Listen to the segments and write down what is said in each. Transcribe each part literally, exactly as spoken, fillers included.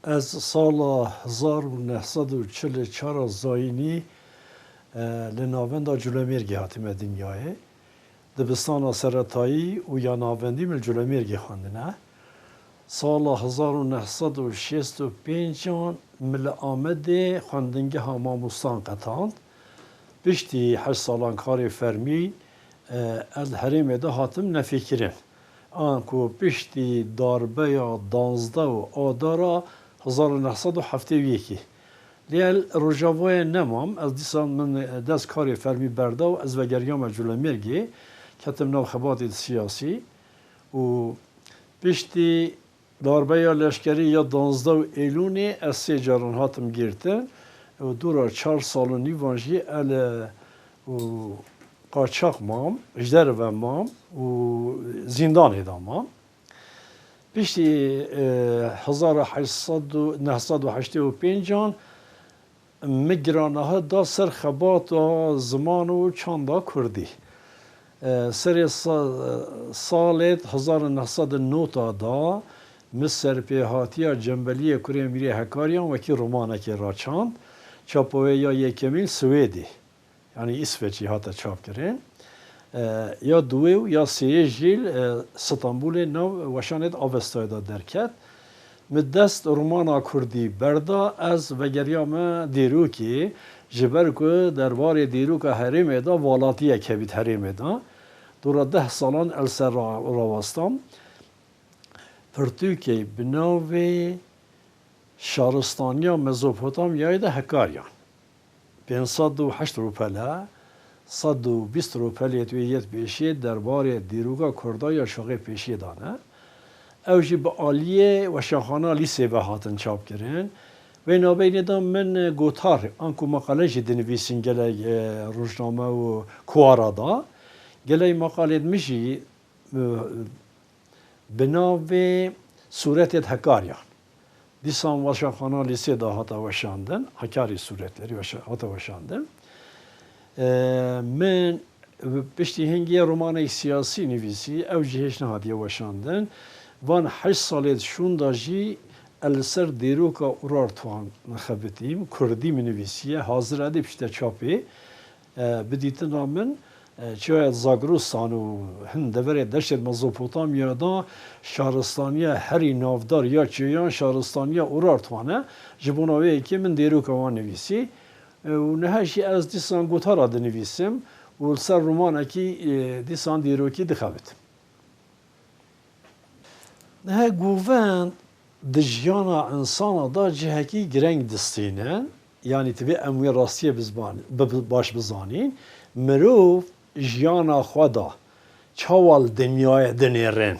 Ez sala hezar û neh sed û çil û çar zayînî, e, li navenda Culemêrgê hatime dinyayê. Dibistana seretayî û ya navendî min li Culemêrgê xwendine. Sala hezar û neh sed û şêst û pêncan min li Amedê xwendingeha mamostan qetand. Piştî heşt salan karê fermî, e, ez li herêmê de hatim nefêkirin. Anku piştî darbeya danzdeh û adara hezar û neh sed û heftê û yekê. Lê ez Rojavayê nemam, ez dîsan min dest karê fermî berda û ez vegeriyame Culemêrgê, ketim nav xebatê siyasî û piştî darbeya leşkerî ya danzdeh û Êlûnê ez sê caran hatim girtin û dûra çar sal û nîvan jî ez li û qaçax mam, ji derve mam û zîndanê de mam. Piştî, e, hezar û heşt sed û neh sed û heştê û pêncan min giranahe da ser xebata ziman û çanda kurdî. E, serê sa-, salê hezar û neh sed û nod da min Serpêhatiya Cembeliyê Kurê Mîrê Hekariyan wekî romanekê raçand. Çapa wê ya yekemîn Swêdê, yanî Îsveçê hate çapkirin. E, ya duwê û ya sêyê jî li, e, Stenbolê nav weşanê di Avestayê de derket. Min dest romana kurdî berda, ez vegeriyame dîrokê, ji ber ku derbarê dîroka herêmê de valatiyek hebît herêmê de. Dora deh salan el ser ra-, rawestam. Pirtûkê bi navê Şaristaniya Mezopotamyayê de Hekariyan. Pênc sed û heşt rûpele, sed û bîst rûpelê wê yê pêşiyê derbarê dîroka Kurda ya şoxê pêşiyê dane. Ew jî bi aliyê weşanxana Lîsê ve hatin çapkirin. Wê nabeynê de min gotar, anku maqale jî dinivîsin gelek, e, rojname û kuwara da. Gelek maqalêt min jî, e, bi navê Sûretêt Hekariyan. Dîsan weşanxana Lîsê de hate weşandin, Hekarî sûretlerî weşa-, hate weşandin. E, min piştî hingê romanek siyasî nivîsî, ew jî hêj nehatiye weşandin. Van heşt salê şûnda jî ez li ser dîroka Urartuan xebitîm, kurdî min nivîsiye, hazir e dê pişte çapê. E, bi dîtina min, e, çiyayê Zagros û hin deverê deştê Mezopotamya de şaristaniya herî navdar ya çiyayan şaristaniya Urartuan e. Ji bona wê yekê min dîroka wan nivîsî. E, û niha jî ez dîsan gotara dinivîsim û li ser romanekî, e, dîsan dîrokî dixebitim. Niha govend di jiyana insana de cihekî gireng distînin, yanî divê em wê rastiyê bizban-, bi-, bi-, baş bizanîn. Mirov jiyana xwe de çawa li dinyayê dinêrin,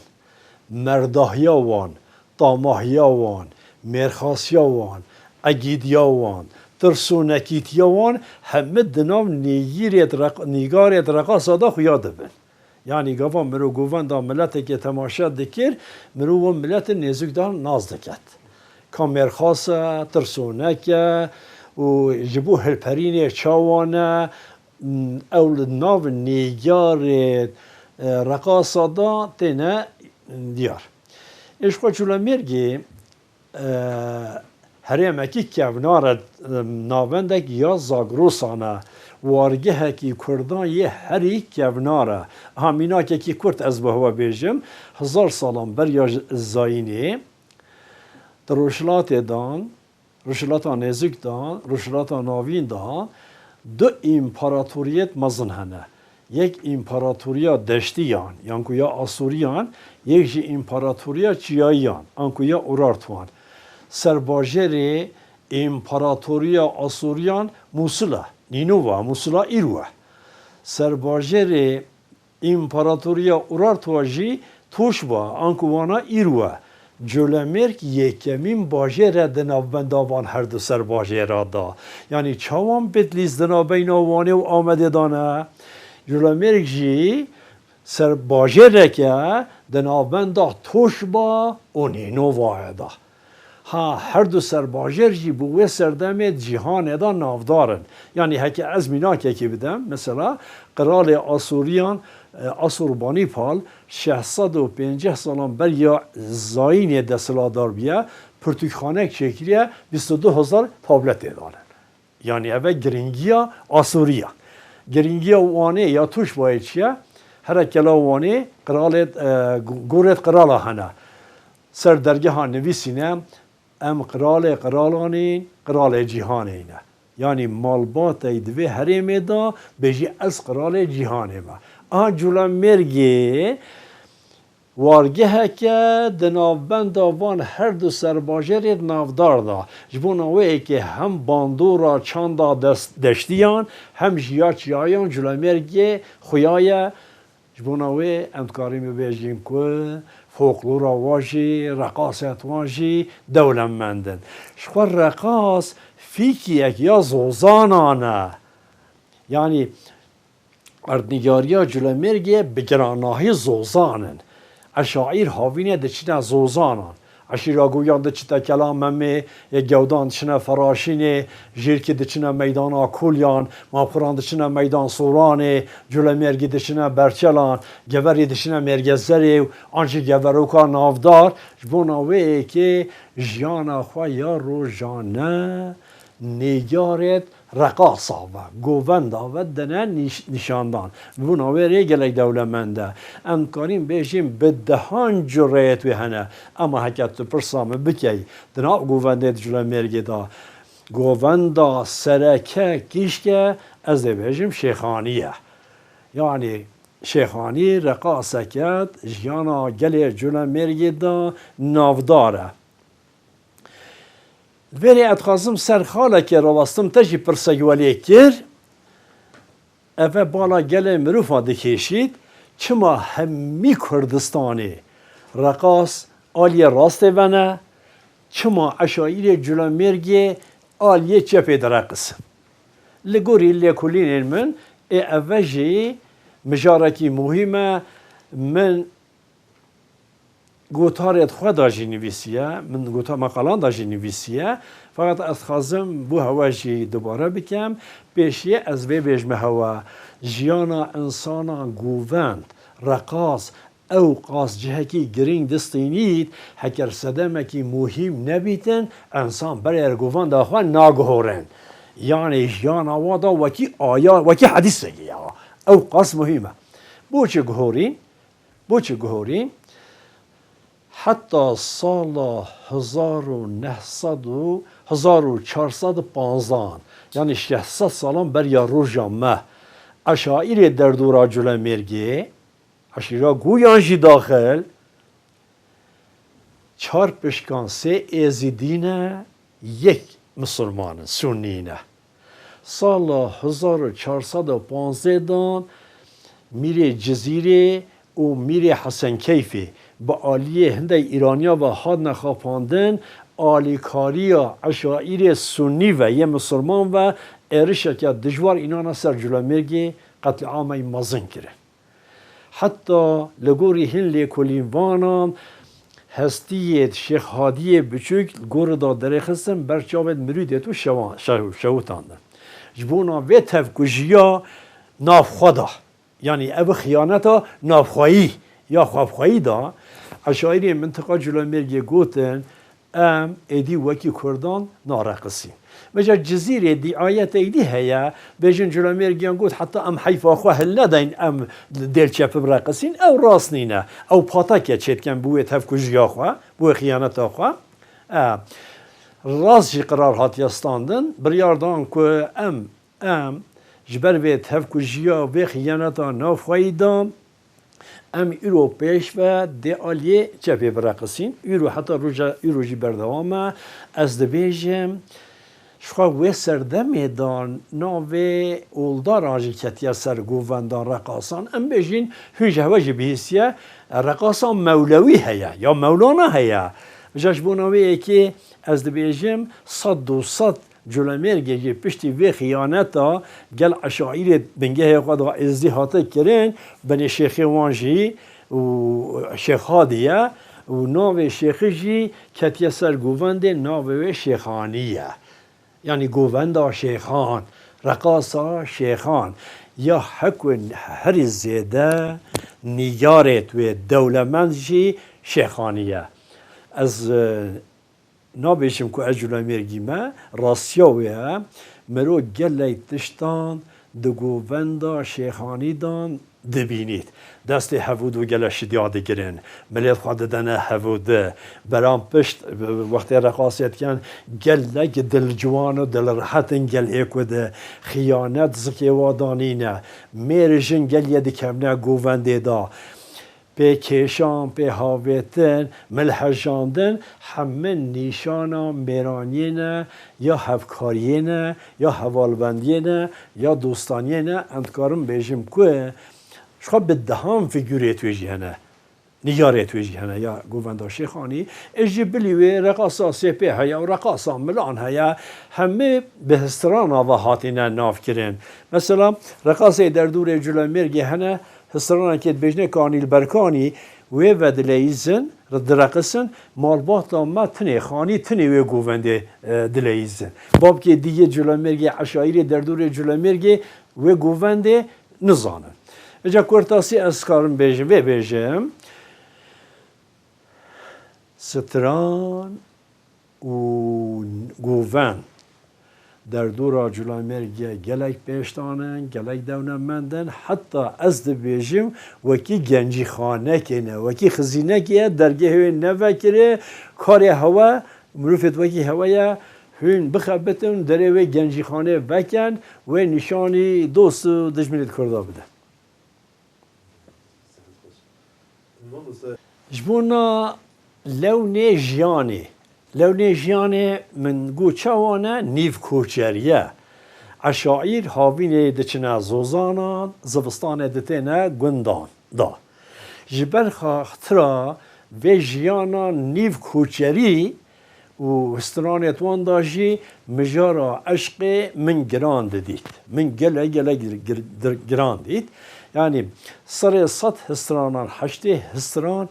merdahiya wan, tamahiya wan, mêrxasiya wan, egîdiya wan, tirsonekîtiya wan hemî di nav nêgîrêt req-, nîgarêt reqasa de xuya dibin. Yanî gava mirov govenda miletekê temaşe dikir, mirov wan miletê nêzûk de nas diket. Ka mêrxas e, tirsonek e û ji bo hilperînê çawan e, ew li nav nîgarê, e, reqasa de têne diyar. Ê ji xwe Culemêrgê, e, herêmekî kevnar e, e, navendek ya Zagrosan e. Wargehekî Kurdan yê herî kevnar e. Ha mînakekî kurt ez bi hewe bêjim, hezar salan beriya j-, zayînê di Rojhilatê dan, Rojhilata Nêzîk dan, Rojhilata Navîn dan du împaratoriyet mezin hene. Yek împaratoriya deştiyan, yan ku ya Asûriyan, yek jî împaratoriya çiyayiyan, anku ya Urartuan. Serbajêrê împaratoriya Asûriyan Mûsil e, Nînova, Mûsila îro e. Serbajêrê împaratoriya Urartua jî Toşba, anku wana îro e. Colemêrg yekemîn bajêr e di navbenda van her du serbajêra de. Yanî çawan Bitlîs di navbeyna Wanê û Amedê de ne? Colemêrg jî serbajêrek e di navbenda Toşba û Nînovayê de. Ha, her du serbajêr jî bi wê serdemê di cîhanê de navdar in. Yanî heke ez mînakekê bidem, mesela qiralê Asûriyan, e, Asurbanipal şeş sed û pêncî salan beriya zayînê desthilatdar bûye, pirtûkxanek çêkiriye, bîst û du hezar tabletê dane. Yanî ev e girîngiya Asûriyan. Girîngiya Wanê ya Tûşbayê çi ye? Here kela Wanê qiralê, e, gu-, gorê qirala hene. Ser dergeha nivîsîne, em qiralê qiralanîn, qiralê cîhanê ne. Yanî malbatey di vê herêmê de bêjî ez qiralê cîhanê me. Aha Culemêrgê wargeheke di navbenda van her du serbajêrê di navdar de. Ji bona wê yekê hem bandora çanda des-, deştiyan hem jî ya çiyayan Culemêrgê xuya ye. Ji bona wê em dikarîn bibêjin ku folklora wa jî, reqaset wan jî dewlemend in. Ji xwe reqas fîkiyek ya zozanan e. Yanî erdnîgariya Culemêrgê bi giranahî zozan in. Eşaîr havînê diçine zozanan. Eşîra Guyan diçite Kela Memê, yê Gewdan diçine Feraşînê, Jîrkî diçine meydana Kulyan, Mapxuran diçine meydan Soranê, Culemêrgî diçine Berçelan, Geverî diçine Mêrgezerê û an jî geveroka navdar. Ji bona wê yekê jiyana xwe ya rojane nêgarêt reqasa ve, govenda ve dine nîş-, nîşandan. Bi bona wê rê gelek dewlemend e. Em dikarîn bêjin bi dehan cureyet wê hene. Ema heke tu pirsa min bikey, di nav govendê di Culemêrgê de govenda sereke kîşk e, ez dê bêjim Şêxanî ye. Yanî Şêxanî reqaseke di jiyana gelê Culemêrgê de navdar e. Vêrê ez dixwazim ser xalekê rawestim, te jî pirsek welê kir. Ev e bala gelê mirofa dikêşît, çima hemî Kurdistanê reqas aliyê rastê ve ne, çima eşaîrê Culemêrgê aliyê çepê direqisin? Li gorî lêkolînên min, ê ev e jî mijarekî muhîm e. Min gotarê xwe de jî nivîsiye, min gota meqalan de jî nivîsiye. Feqet ez dixwazim bo hewe jî dubare bikem. Pêşiyê ez vê bêjme hewe, jiyana insana govend, reqas, ew qas cihekî girîng distînît, heker sedemekî muhîm nebîtin, insan berê govenda xwe naguhorin. Yanî jiyana wa da wekî aya, wekî hedîsekê ya. Ew qas muhîm e. Bo çi guhorîn? Bo çi guhorîn? Heta sala hezar û neh sed û, hezar û çar sed û panzdan, yanî şeş sed salan beriya roja me, eşaîrê derdora Culemêrgê, eşîra Guyan jî daxil, çar pişkan, sê êzidî ne, yek misilman in, sunnî ne. Sala hezar û çar sed û panzdeh dan Mîrê Cizîrê û Mîrê Hesenkeyfê bi aliyê hindek Îraniya ve hatine xapandin, alîkariya eşaîrê sunnî ve yê misilman ve êrişeke dijwar înana ser Culemêrgê, qetlîamey mezin kirin. Heta li gorî hin lêkolînvanan hestiyêt Şêx Hadiyê Biçûk li gorî de derêxistin, ber çavêt mirûdêt û şewa-, şew-, şewitandin. Ji bona vê tevkujiya navxwe de, yanî ev xiyaneta navxweyî ya xwebxweyî de, eşaîrê mintiqa Culemêrgê gotin, Em êdî wekî Kurdan nareqisîn. Vêca Cizîrê dîayetê êdî heye, bêjin Culemêrgiyan got, heta em heyfa xwe hilnedeyn, em dêl çepi bireqisîn, ew rast nîne. Ew pateke çêdikin bi wê tevkujiya xwe, bi wê xiyaneta xwe. E, rast jî qirar hatiye standin, biryar dan ku em Em ji ber vê tevkujiya, vê xiyaneta navxweyî de, em îro pêş ve dê aliyê çepê bireqisîn. Îro heta roja îro jî berdewam e. Ez dibêjim, ji xwe wê serdemê de navê oldaran jî ketiye ser govenda reqasan. Em bêjin, hûn ji hewe jî bihîstiye, reqasan Mewlewî heye, ya Mewlana heye. Vêca ji bona wê yekê ez dibêjim, sed du sed Culemêrgê jî piştî vê xiyaneta gel eşaîrê bingehê xwe da êzdî hate kirin, binê şêxê wan jî û Şêx Hadî ye, Û navê şêxî jî ketiye ser govendê, navê wê Şêxanî ye. Yanî govenda şêxan, reqasa şêxan. Ya hekû herî zêde nîgarêt wê dewlemend jî Şêxanî ye. Ez, e, nabêjim ku ez Culemêrgî me, rastiya wê ye. Miro gelek tiştan di govenda Şêxanî dan dibînît. Destê hevûd û gele şidiya digirin. Milêt xwe didene hevûdi. Beran pişt, wextê reqasê dikin, gelek dilciwan û dilrehet in gelê ku di xiyanet zikê wa danîne. Mêr jin geliyê dikevne govendê da. Pê kêşan, pê havêtin, milhejandin, heme nîşana mêraniyê ne, ya hevkariyê ne, ya hevalbendiyê ne, ya dostaniyê ne. Em dikarin bêjim ku ji xwe bi dehan fîgurê wê jî hene, nîgarê wê jî hene ya govenda Şêxanî. Ê jî bilî wê reqasa Sêpê heye û reqasa Milan heye. Hemê bi histirana ve hatine navkirin. Mesela reqasê derdorê Culemêrgê hene, histiranekê dibêjne Kanî li Berkanî wê ve dileyîzin, direqisin, malbata me tinê xanî, tinê wê govendê, e, dileyîzin. Babkê dî yê Culemêrgê, eşaîrê derdorê Culemêrgê wê govendê nizanin. Îca kurtasî ez karim bêjim, vê bêjim. Stran û govend derdora Culemêrgê gelek pêştan in, gelek dewlemend in. Heta ez dibêjim, wekî gencîxanekê ne, wekî xizînekê ye, dergehê wê nevekirê, karê hewe, mirovêt wekî hewe ye, hûn bixebitin, derê wê gencîxanê vekin, wê nîşanî dost û dijminê di Kurda bidin. Ji bona lewnê jiyanê. Lewnê jiyanê min got çawa ne, nîv koçerî ye. Eşaîr havînê diçine zozanan, zivistanê ditêne gundan da. Ji ber xatira vê jiyana nîv koçerî, û stranê wan da jî mijara eşqê min giran didît. Min gelek, gelek gir-, gir-, dir-, giran dît. Yanî serê sed histranan heştê histran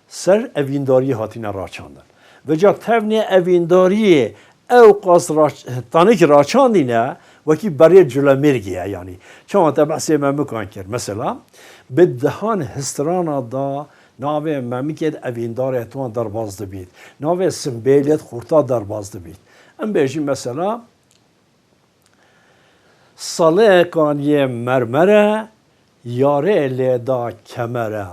ser evîndariyê hatine raçandin. Vêca tevnê evîndariyê ew qas raç-, tanikî raçandîne, wekî berê Culemêrgê ye yanî. Çawa te behsê Memikan kir. Mesela, bi dehan histrana da navê Memikê di evîndarê wan derbas dibît. Navê Simbêlê di xurta derbas dibît. Em bêjin mesela, Salê kaniyê mermere, yarê lê da kemere,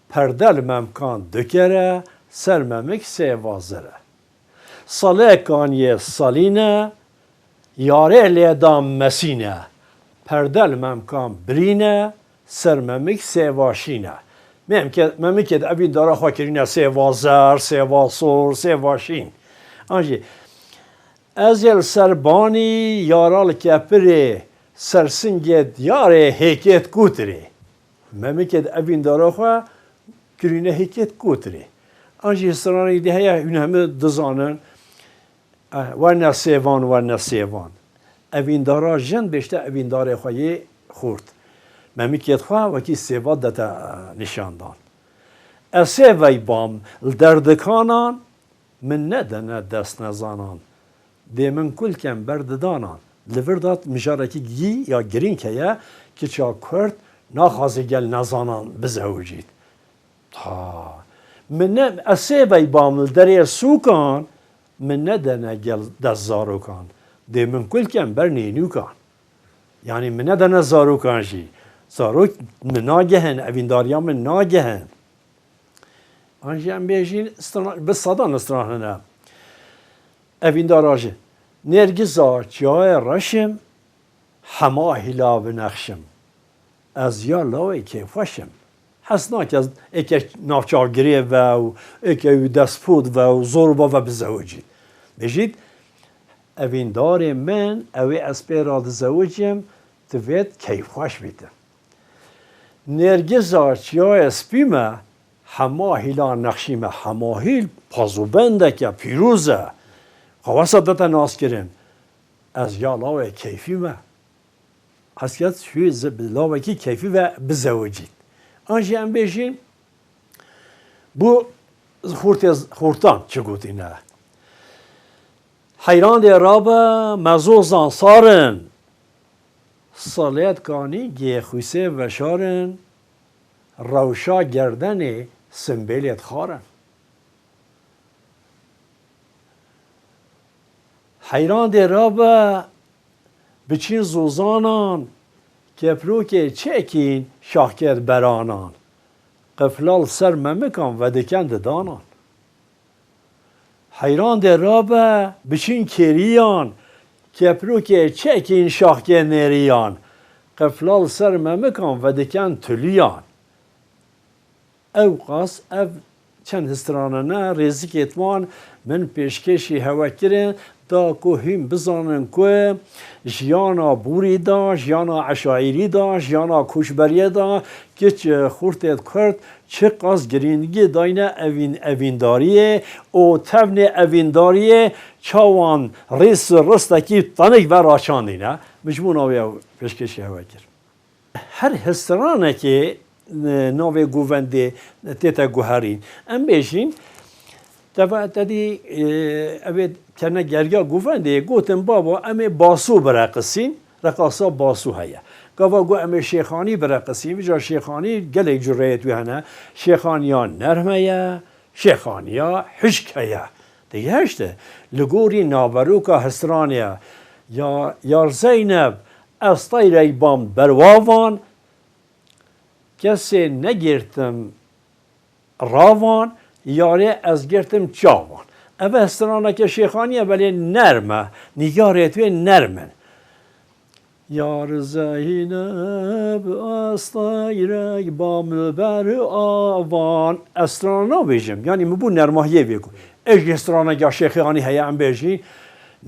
perde li Memkan dikere, ser Memik sê vazire. Salê kaniyê salîne, yarê lê da mesîne, perde li Memkan birîne, ser Memik sêva şîne. Memke-, Memikê di evîndara xwe kirîne sêva zer, sêva sor, sêva şîn. An jî, ez ê li ser banî, yara li kepirê, ser singê diyarê, hêkê di kotirê. Memikê di evîndara xwe kirîne hêkê di kotirê. An jî stranê dî heye, hûn hemû dizanin. Eh, werne sêvan, werne sêvan. Evîndara jin bêjte evîndarê xwe yê xurt. Memikê xwe wekî sêva dete, eh, nîşandan. Ez sêvey bam li derdikanan, min nedene dest nezanan. Dê min kul ken ber didanan. Li vir de mijarekî gî ya girîng heye, kiça Kurd naxwaze gel nezanan bizewicît. Ta. Min ne, ez sêvey bam li derê sûkan, min nedene gel dest zarokan. Dê min kul ken ber nênûkan. Yanî min nedene zarokan jî. Zarok min nagehin, evîndariya min nagehin. An jî em bêjin, strana-, bi sedan stran hene. Evîndara jî. Nêrgiza çiyayê reşim, hema hîla binexşim. Ez ya lawê kêfxweş im. Hes nake ez êke navçavgirê ve û êke wî destpût ve û zorba ve bizewicît. Bêjît, evîndarê min, ew ê ez pê re dizewicim, divêt keyfxweş bîtin. Nêrgiza çiyayê spî me, hema hîla nexşî me, hema hîl pazûbendeke pîroz e. Xwe wesa dete naskirin. Ez ya lawê keyfî me. Hesket şûyê ze-, bi lawekî keyfî ve bizewicît. An jî em bêjin, bu xurtê, xurtan çi gotîne. Heyran dê rabe, mezozan sarin. Salêt kanî gê xwîsê veşarin. Rewşa gerdenê simbêlê dixarin. Heyran dê rabe, biçîn zozanan, keplokê çekîn şahkêt beranan. Qiflal ser memikan vediken didanan. Heyran dê rabe, biçîn kêriyan, keplokê çekîn şahkê nêriyan. Qiflal ser memikan vediken tuliyan. Ewqas ev çend histirane ne, rêzikê wan min pêşkêşî hewe kirin, da ku hîn bizanin ku jiyana borî de, jiyana eşaîrî de, jiyana koçberiyê de, kiç, e, xurtê kurd çiqas girîngî dayne evîn-, evîndariyê û tevnê evîndariyê çawan rês û ristekî tenik ve raçandîne. Min ji bo navê ew pêşkêşî hewe kir. Her histiranekê, e, navê govendê tête guherîn. Em bêjîn, teva te dî, e, ev ê kene geriya govendê, gotin, babo, em ê basû bireqisîn, reqasa basû heye. Gava got, em ê şêxanî bireqisîn, vîca şêxanî gelek cureyê wê hene. Şêxaniya nerm heye, şêxaniya hişk heye. Digihişte, li gorî naveroka histiranê ye. Ya, yar Zeyneb, ez teyrek bam berwavan, kesê negirtim ravan, yarê ez girtim çavan. Ev histiraneke şêxanî ye, belê nerm e. Nîgarê wê nerm in. Yar Zeyneb, ez teyrek bam ber avan. Ez strana nabêjim. Yanî min bû nermahiyê vê ku. Ez jî straneke şêxanî heye em bêjî.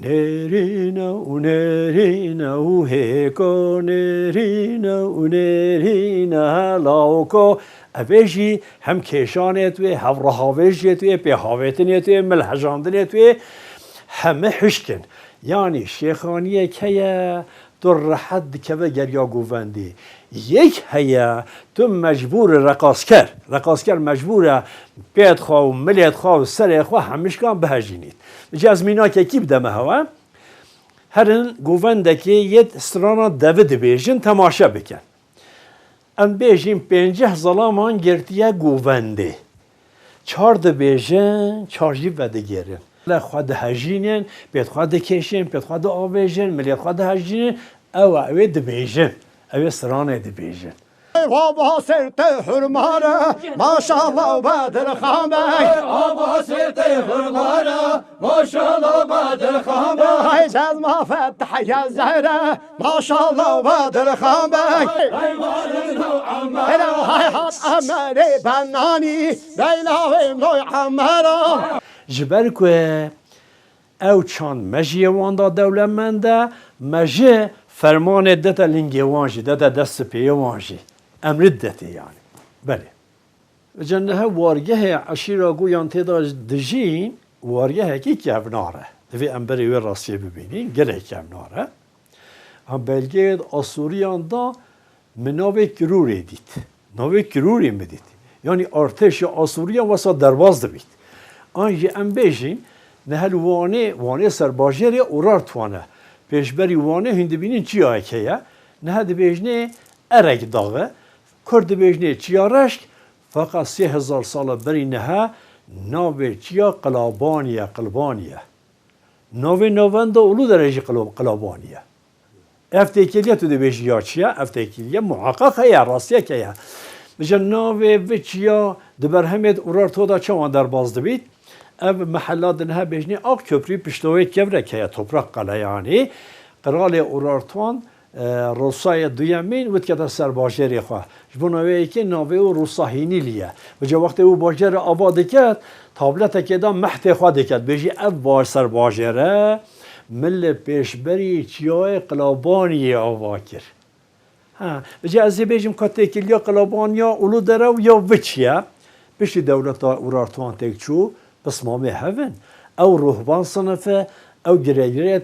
Nêrîne û nêrîne û hêko, nêrîne û nêrîne helawko. Ev ê jî hem kêşanê wê, hev rehavêjiyê wê, pêhavêtinê wê, milhejandinê wê, heme hişk in. Yanî şêxaniyek heye, tu rehet dikeve geriya govendê. Yek heye, tu mecbûr î reqasker. Reqasker mecbûr e pêt xwe û milêt xwe û serê xwe hemişkan bihejînît. Ji ez mînakekî bideme hewe. Herin govendekê yê strana devi dibêjin, temaşe bikin. Em bêjin pêncî zalaman girtiye govendê. Çar dibêjin, çar jî vedigêrin. Lê xwe dihejînin, pêt xwe dikêşin, pêt xwe diavêjin, milêt xwe dihejînin, ew e, ew ê dibêjin. Ew ê stranê dibêjin. Baba serte hurmare, maşallah Bedir Xan Bey. Baba serte hurmare, maşallah Bedir Xan Bey. Ay, Cezma Fethiye Zehre, maşallah Bedir Xan Bey. Hele hayhat Emre Bennani, Leyla ve Noy Emre. Ji ber ku ew çand mejiyê wan da dewlemend e, meji fermanê dete lingê wan jî, dete dest sipêyê wan jî. Emri dete yanî. Belê. Vêca niha wargehê eşîra ku yan tê de dijîn, wargehekî kevnar e. Divê em berê wê rastiyê bibînîn, gelek kevnar e. Ha, belgeyê Asûriyan da min navê Kirûrê dît. Navê Kirûrê min dît. Yanî artêşa Asûriyan wesa derbas dibît. An jî em bêjîn, niha li Wanê, Wanê serbajêrê Urartuwan e. Pêşberî Wanê hûn dibînin çiyayek heye. Niha dibêjinê Erek Daxê. Kurd dibêjinê Çiya Reşk, feqet sê hezar sala berî niha navê çiya Qilabanî ye, Qilbanî ye. Navê navenda Uludere jî Qilo-, Qilabanî ye. Ev têkiliye tu dibêjî ya çi ye? Ev têkiliye muheqeq heye, rastiyek heye. Vêca navê vê çiya di berhemê Urartu de çawan derbas dibît? Ev mehela di niha bêjinê Ak Köprü pişta wê kevrek heye, Toprak Qele yanî. Qiralê Urartuwan, e, Rûsayê duyemîn wê dikete serbajêrê xwe. Ji bo navê yekê navê wê Rûsa Hînîlî ye. Vêca wextê wê bajêrê ava diket, tabletekê de mehtê xwe diket. Bêjî ev baş serbajêre min li pêşberî çiyayê Qilabaniyê ava kir. Ha, vêca ez ê bêjim ka têkiliya Qilabaniya Uludere û ya Viç ye. Piştî dewleta Urartuwan têk çû, pismamê hev in. Ew ruhban sinife, ew girêgirê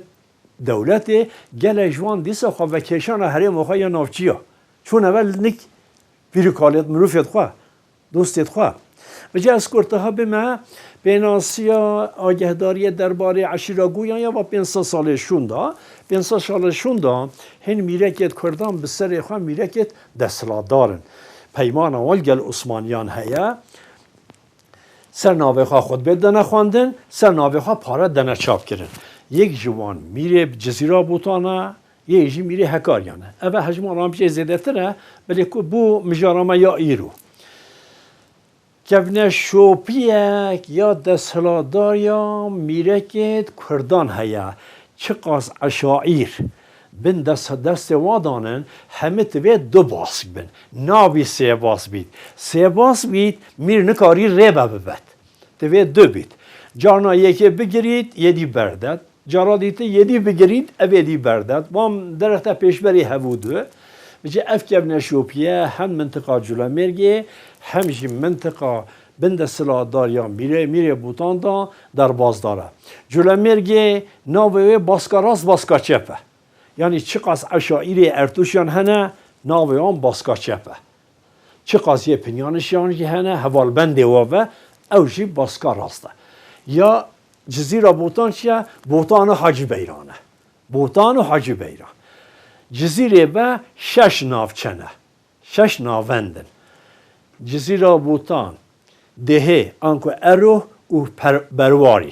dewletê, gelek ji wan dîsa xwe vekêşana herêma xwe ya navçî ya. Çûne ve nik pîr û kalêt mirûfêt xwe, dostêt xwe. Vêca ez kurteha bime pênasiya agehdariyê derbarê eşîra Guyan ya va pênc sed salê şûnda. Pênc sed salê şûnda hin mîrekêt Kurdan bi serê xwe mîrekêt desthilatdar in. Peymana wan gel Osmaniyan heye. Ser navê xwe xutbê dene xwendin, ser navê xwe pare dene çap kirin. Yek ji wan mîrê Cizîra Botan e, yê jî mîrê Hekariyan e. Eve hejmara em jê zêdetir e, belê ku bû mijara me ya îro. Kevneşopiyek ya desthilatdar ya mîrekêt Kurdan heye. Çiqas eşaîr bin dest, destê wan danin, hemî divê du bask bin. Nabî sê bask bît. Sê bask bît, mîr nikarî rê be bibet. Divê du bît. Carna yekê bigirît, yê dî berdet. Cara dîtir yê dî bigirît, ev ê dî berdet. Van derexte pêşberî hevû du. Vêca ev kevneşopiye hem mintiqa Culemêrgê, hem jî mintiqa bin desthilatdar ya mîrê, mîrê Botan da derbasdar e. Culemêrgê navê wê baska rast, baska çep e. Yanî çiqas eşaîrê Ertûşiyan hene, navê wan baska çep e. Çiqas yê Pinyanişiyan jî hene, hevalbendê wa ve, ew jî baska rast e. Ya Cizîra Botan çi ye? Botan û Hacî Beyran e. Botan û Hacî Beyran. Cizîrê ve şeş navçe ne. Şeş navend in. Cizîra Botan, Dihê, anku Ero û Per-, Berwarî.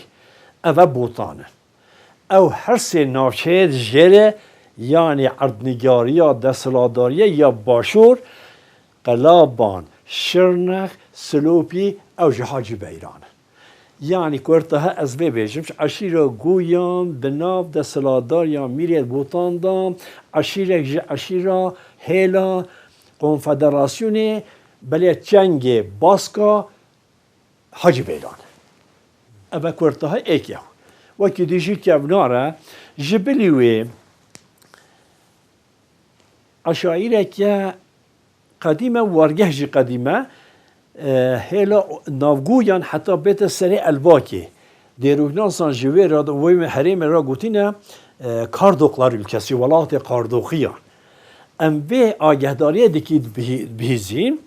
Ev e Botan in. Ew her sê navçeyê di jêrê, yanî erdnîgariya desthilatdariyê ya Başûr, Qelaban, Şirnex, Silopî, ew ji Hacî Beyran in. Yanî kurteha ez vê bêjim, ji eşîra Guyan di nav desthilatdar ya mîrê Botan de, eşîrek ji eşîra hêla konfederasyonê, belê çengê baska Hacî Beyran. Ev e kurteha êk e. Wekî dî jî kevnar e, ji bilî wê eşaîreke qedîm e, wargeh jî qedîm e. E, hêla navguyan heta bête serê Elbakê. Dêroknasan ji wê re, wê herêmê re gotîne, e, Kardoklar ülkesi, welatê Kardokiyan. Em vê agehdariyê dikî bihî-, bihîzîn.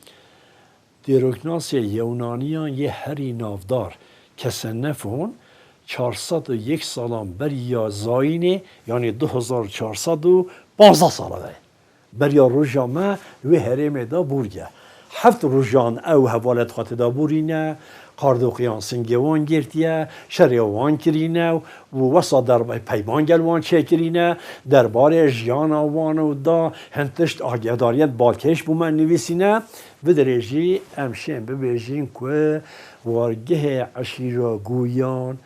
Dêroknasê Yewnaniyan yê herî navdar Kesenefon çar sed û yek salan beriya zayînê, yanî du hezar çar sed û panzdeh sala ve, beriya roja me wê herêmê de bûrge. Heft rojan ew hevalet xwe tê de bûrîne, Kardokiyan singê wan girtiye, şerê wan kirîne û wesa derbarê peyman gel wan çêkirîne, derbarê jiyana wan û da hin tişt agehdariyên balkêş bo me nivîsîne. Vidirê jî em şên bibêjin ku wargehê eşîra Guyan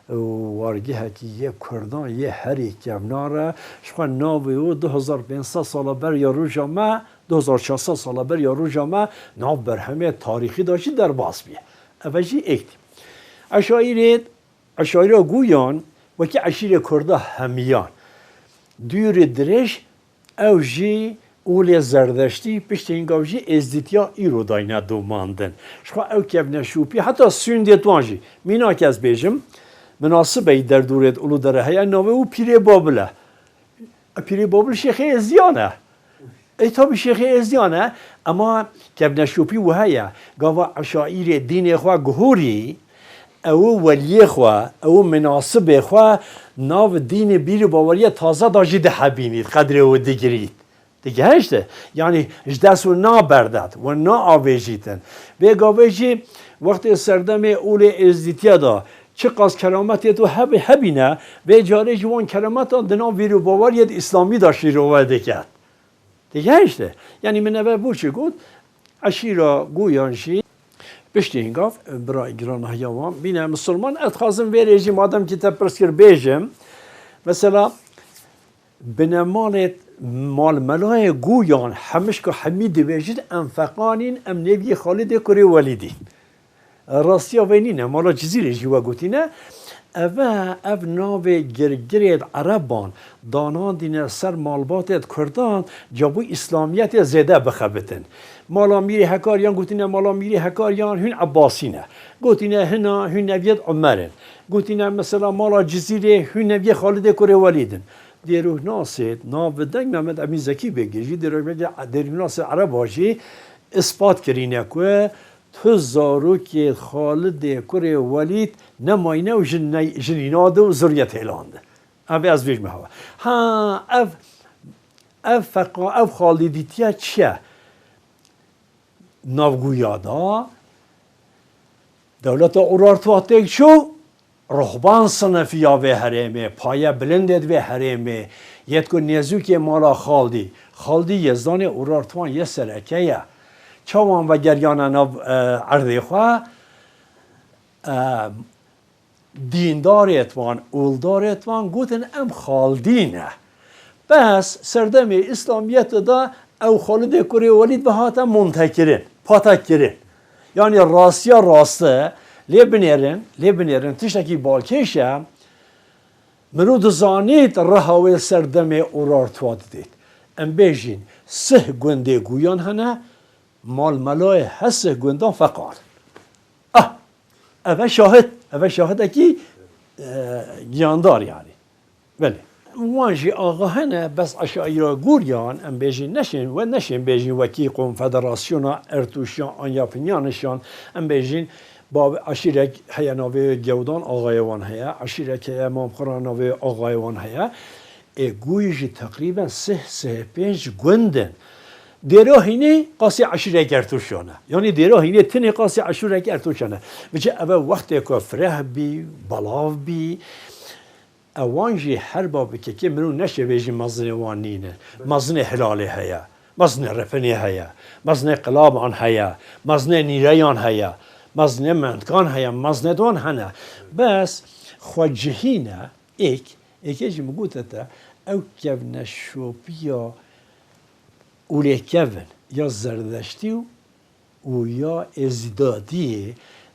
û wargehekî yê Kurdan yê herî kevnar e. Ji xwe navê wî du hezar pênc sed sala ber ya roja me, du hezar çar sed sala ber ya roja me nav berhemê tarîxî de jî derbas bûye. Ev e jî êk tî. Eşaîrê, eşaîra Guyan wekî eşîrê Kurda hemiyan. Dûrê dirêj ew jî olê Zerdeştî, piştî hingav jî Êzdîtiya îro dayne domandin. Ji xwe ew kevneşopî heta sûndê wan jî. Mînak ez bêjim, minasibeyî derdorê Uludere heye, navê wî Pîrê Babil e. E, Pîrê Babil Şêxê Êzdiyan e. Ê tabî Şêxê Êzdiyan e, ema kevneşopî wiha ye. Gava eşaîrê dînê xwe guhorî, ew weliyê xwe, ew minasibê xwe nav dînê bîr û baweriya taze de jî dihebînît, qedrê wî digirît. Digihişte, yanî ji dest wî naberdet, wî naavêjîtin. Vê gavê jî wextê serdemê olê Êzdîtiya de çiqas kerametê tu hebî-, hebîne, vê carê jî wan kerametan di nav bîr û baweriyê di îslamî de şîrove diket. Digihişte. Yanî min eve bo çi got? Eşîra Guyan jî piştî hingav, bira giran heya wan bîne misilman. Ez dixwazim vê rê jî madem kî te pirs kir bêjim. Mesela, binemalê malmelayê Guyan hemişka hemî dibêjin, em feqanîn, em nêviyê Xalidê kurê Welîdîn. Rastiya vê nîne, mala Cizîrê jî we gotîne. Eve, ev navê girgirêd ereban danandîne ser malbatêd kurdan, ca bo îslamiyetê zêde bixebitin. Mala Mîrê Hekariyan gotîne, mala Mîrê Hekariyan hûn Ebbasî ne. Gotîne hina hûn neviyêd Umer in. Gotîne mesela mala Cizîrê hûn neviyê Xalidê kurê Welîd in. Dêroknasê navbideng Mehmet Emîn Zekî Beg jî dêroknasê, dêroknasê ereba jî ispat kirîne ku tu zarokê Xalidê kurê Welîd nemayne û jin ney-, jinî nade û zirûyê têlande. Ev ê ez bêjme hewa. Ha, ev, ev feqa-, ev xalidîtiya çi ye? Navguya da dewleta Urartuwa têk çû, ruhban sinifiya vê herêmê, paye bilindê di vê herêmê, yê ku nêzûkê mala Xaldî, Xaldî yê zanê Urartuwan yê sereke ye. Çawan vegeriyane nav, e, erdê xwe, e, dîndarêt wan, oldarêt wan gotin, em Xaldî ne. Bes serdemê Îslamiyetê de ew Xalidê kurê Welîd ve hate montekirin, patekkirin. Yanî rastiya raste lê binêrin, lê binêrin tiştekî balkêş e. Mirov dizanît riha wê serdemê Urartuwa didît. Em bêjîn sih gundê Guyan hene, malmelayê hesih gundan feqar. Ah! Ev e şahid, ev e şahidekî, e, giyandar yanî. Belê. Wan jî axa hene, bes eşaîra Gûryan, em bêjin neşên, we neşên bêjin wekî konfederasyona Ertûşiyan an ya Pinyanişiyan, em bêjin bav-, eşîrek heye navê Gewdan axayê wan heye, eşîrek heye Mam Xuran navê axayê wan heye. Ê Gûyî jî teqrîben sih, sih pênc gund in. Dêra hînê qasî eşîrek Ertûşiyan e. Yanî dêra hînê tinê qasî eşîrek Ertûşiyan e. Vêce ev e wextê ku fireh bî, belav bî. Ewan jî her babikekê mirov neşê vê jî mezinê wan nîne. Mezinê Hilalê heye, mezinê Refinê heye, mezinê Qilaban heye, mezinê Nîreyan heye, mezinê Mentikan heye, mezinê wan hene. Bes xwecihî ne, êk, êkê jî min gote te, ew kevneşopiya ûlêkevin ya Zerdeştî û û ya Êzîdadiyê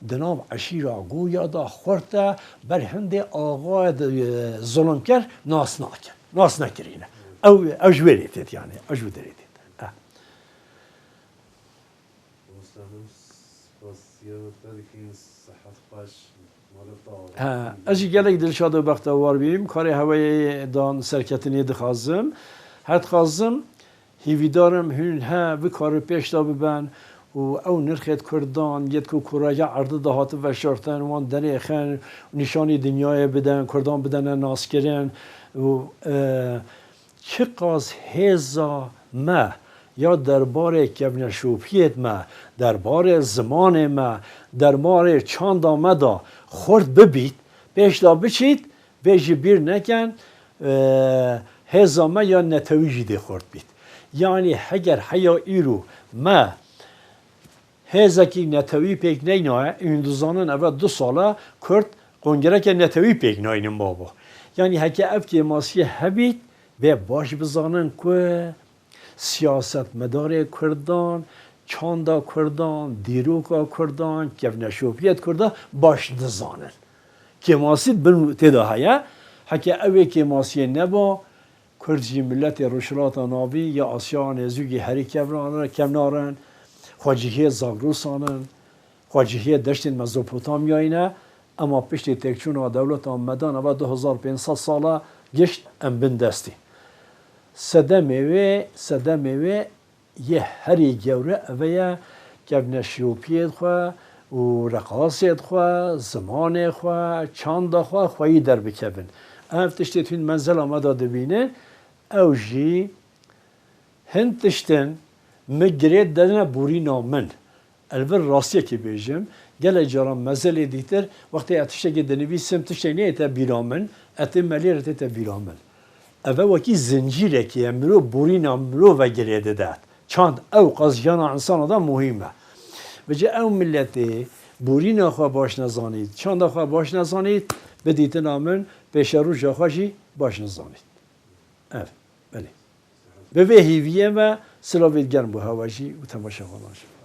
di nav eşîra Gûya de xurt e, ber hindê axayê de, e, zulmker nas nakin, nas nekirîne. Ew, ew ji wê rê têt yanî, ew ji wê derê têt. Eh. Mamoste, em spasiya te dikin, sihet xweş. He, ez jî gelek dilşad û bextewar bîm. Karê heweyê dan serketinê dixwazim. Her dixwazim, hîvîdar im hûn he, vî karî pêş de biben û ew nirxê Kurdan, yê ku kuraya erdî de hate veşartin, wan derêxin, nîşanî dinyayê bidin, Kurdan bidene naskirin û, e, Çiqas hêza me ya derbarê kevneşopiyêt me, derbarê zimanê me, derbarê çanda me de xurt bibît, pêş de biçît, vê jî bîr neken, e, hêza me ya netewî jî dê xurt bît. Yanî heger heya îro me hêzekî netewî pêk neynaye, hûn dizanin eve du sal e Kurd kongreke netewî pêk naynin babo. Yanî heke ev kêmasiyê hebît, bê baş bizanin ku siyasetmedarê Kurdan, çanda Kurdan, dîroka Kurdan, kevneşopiyet Kurda baş dizanin. Kêmasî bin tê de heye. Heke ew ê kêmasiyê neba, Kurd jî miletê Rojhilata Navîn ya Asya Nêzûkî herî kevnar-, kevnar in, xwecihiyê Zagrosan in, xwecihiyê deştên Mezopotamyayê ne, ema piştî têkçûna dewleta me de nava du hezar pênc sed sala gişt em bin destî. Sedemê wê, sedemê wê yê herî gewre eve ye, kevneşiyopiyê xwe û reqasê xwe, zimanê xwe, çanda xwe xweyî derbikevin. Ev tiştê hûn menzela me de dibînin, ew jî hin tiştin mi girê dene borîna min. Li vir rastiyekê bêjim, gelek caran mezelê dîtir, wextê ez tiştekê dinivîsim, tiştek neyête bîra min, ez tê melê re tête bîra min. Eve wekî zincîrekê ye, mirov borîna mirov ve girê dide. Çand ew qas jiyana insana de muhîm e. Vêce ew miletê borîna xwe baş nezanît, çanda xwe baş nezanît, bi dîtina min pêşeroja xwe jî baş nezanît. Ev, belê. Bi vê hîviyê me silavê germ bo hewa jî û temaşevanan jî.